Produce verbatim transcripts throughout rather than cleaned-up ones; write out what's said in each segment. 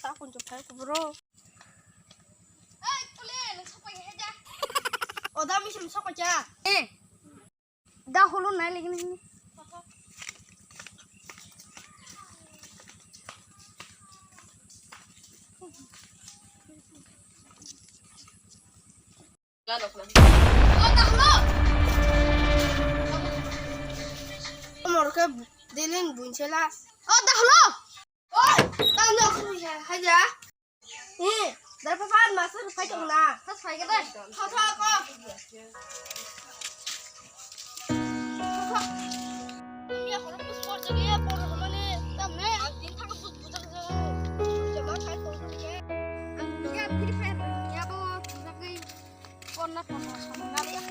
Ta kun chuk thai kubro. Ei, kule, nung sok pai haja. O da mi sim sok pai cha. Eh. Da holo nai lagi ni. Mor ke deleng bunchela. O dahlo. Oi, tang nok ya haja. Eh, dar pa pan masuk pai tong na. Pas pai ke dai. Tho tho ko. Ya ko pus por jage ya por mane tam ne. Tin thak pus pus jage. Jama pai tong ke. Ya free fire ya bo jage. Konna konna samna ya.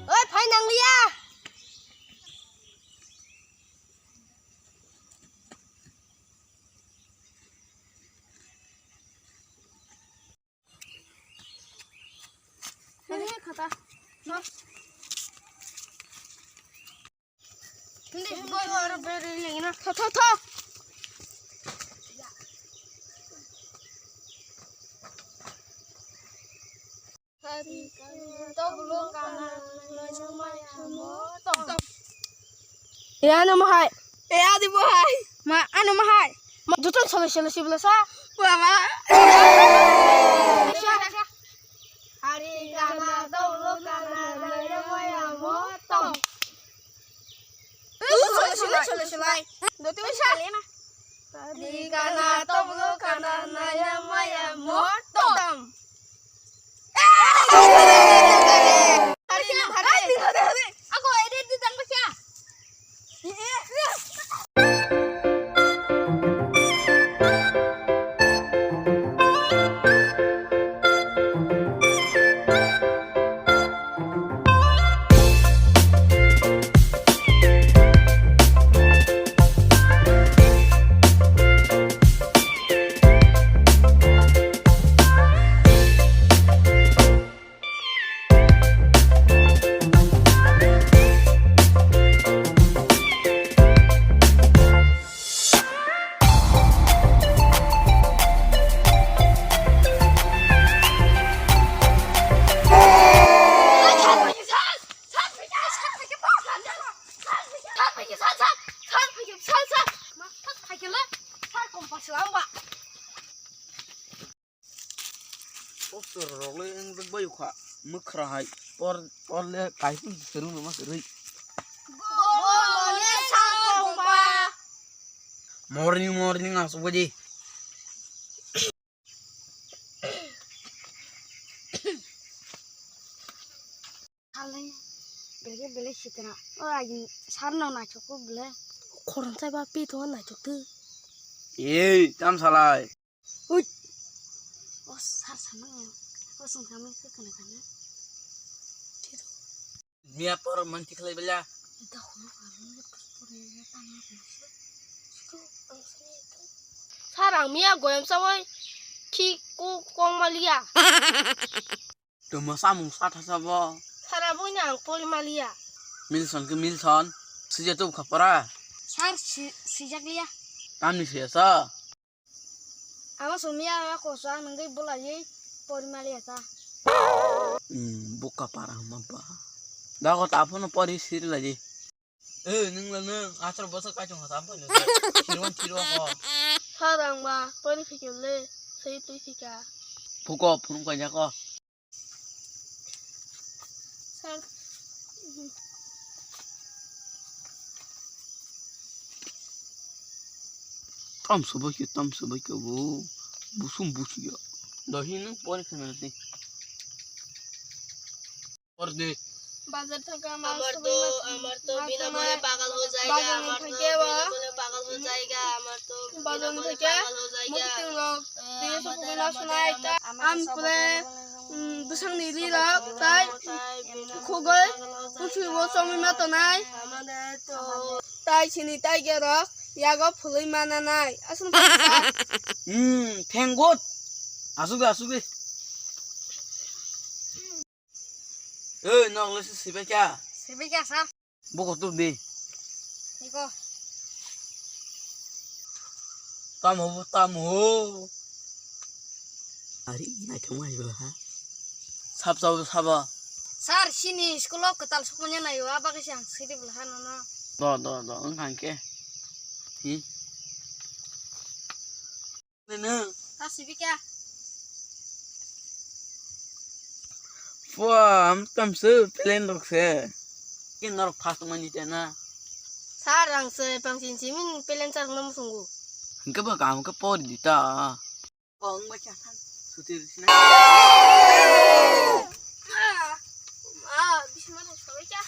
Oi, phai nang liya. Ini kata. Hindi, boy, oro beri lagi na. Tho, tho, tho. Hari kana toblo kana maya mo tong. Ya, ano mahai. Ya, di mahai. Ma, ano mahai. Ma, duton solo solo sibla sa. Baba. Hari kana toblo kana maya mo tong. Solo solo solo solo. Doti bisa. Hari kana toblo kana maya maya mo tong. Poster rok le wng bai kha mwkhra hai por por le kaising serung ma serui. Morning morning asuk baji. Halai bele bele sitra o agin sar no naichok ko bele. Khorom sai ba pi to naichok tu. Ei tam salai. Ui. O sar samang ya. O sung samang ke kana kana. Mia por man tikhlai bela. Sar ang mia goyam sawai khi ko kong malia. Tuma samung satha sabo. Sara bui nang pori malia. Milson ke Milson. Sija tu khapara. Sar si-, sijak lia. Tamni sija sa. Ama sumia ama kosa nanggai bolai pori malia ta. Hmm, buka parang maba. Dago tapono pori siri lagi. Eh, nung la nung, asar bosa kachung ha sampai nung. Sirwan sirwan ko. Sarang ba, pori fikir le, sai tui fika. Puko, phunung kanya ko. Sar. Tam sobai ke, tam sobai ke bo. Busum busi ya. Dohi nung pori kena ti. Bazar thaka mas amar to, amar to bina mone pagal ho jayega, bazar amar to theke bina mone pagal ho jayega, amar to bazar theke pagal ho jayega. Muti log, tini supu bina sunai ta. Am pule. Bwsakni rirok tai khugwi puthibo chomwi ma tonai. Tai chini taigerok yago phulwi ma nanai. Aswk no thangwi sir. Hmm, thank God. Asuk de, asuk de. Oi, nok lesi sibai kya? Sibai kya, sir? Boko tu di. Iko. Tamo, tamo. Ari, naithok ma ibo ha. Sab sab saba. Sir, sini school o kwtal sokmanya nayo, aba khe ang sidi bwla ha nono. Do, do, do, wng kha hwnkhe. Hi? Nene. Ta sibika. Pua, am tamsu plan rok se. Ke norok fast mani tena. Sir, ang se pangsin simin plan char nom sungu. Hingke ba kam ke por di ta. Kong ba cha than. Suti sina. Ah, ah, bisma thai sabai cha.